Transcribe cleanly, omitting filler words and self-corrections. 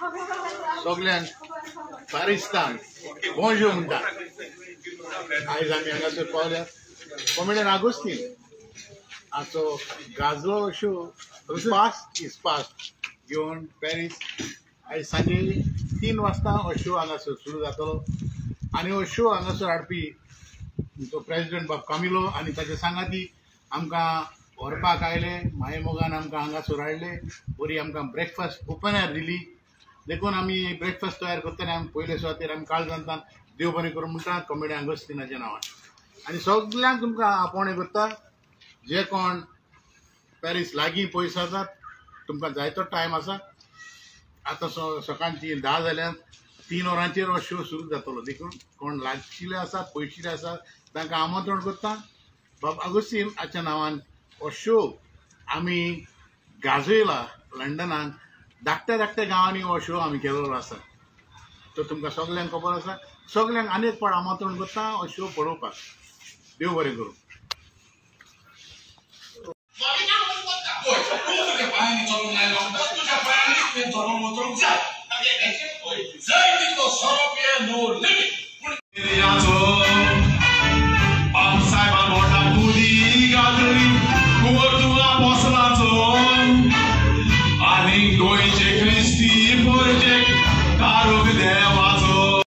सगल्यांक पारिस्तान बोंजूर म्हणटा. आयज आमी हांगासर पावल्यात कॉमेडियन आगोस्तीन हाचो गाजलो शो पास्ट is past घेवन पॅरीस. आयज सांजे 3 वाजता हो शो हांगासर सुरू जातलो आनी हो शो हांगासर हाडपी तो प्रेजिडंट बाब कामिलो आनी ताचे सांगाती आमकां व्हरपाक आयले. मायेमोगान आमकां हांगासर हाडले, बरी आमकां ब्रेकफास्ट ओपन एर दिली. देखून आमी ब्रेकफास्ट तयार करतना आमी पयले सुवातेर आमी काळजांतल्यान देव बरें करूं म्हणटा कॉमेडियन आगोस्तीनाच्या नांवान. आनी सगल्यांक तुमकां आपोवणें करता, जे कोण पॅरीस लागीं पयस आसात तुमकां जायतो टायम आसा. आतां सकाळची 10 जाल्यार 3 वरांचेर हो शो सुरू जातलो. देखून कोण लागशिल्ले आसात पयशिल्ले आसात तांकां आमंत्रण करता. बाब आगोस्तीन हाच्या नांवान हो शो आमी गाजयला लंडनाक. धाकट्या धाकट्या गांवांनी हो शो आमी केल्लो आसा, तो तुमकां सगल्यांक खबर आसा. सगल्यांक आनी एक फावट आमंत्रण करता हो शो पळोवपाक. देव बरें करूं. तुझ्या पायांनी चलून वचूंक जाय. जय तितलो सोरोप नो लिमीट.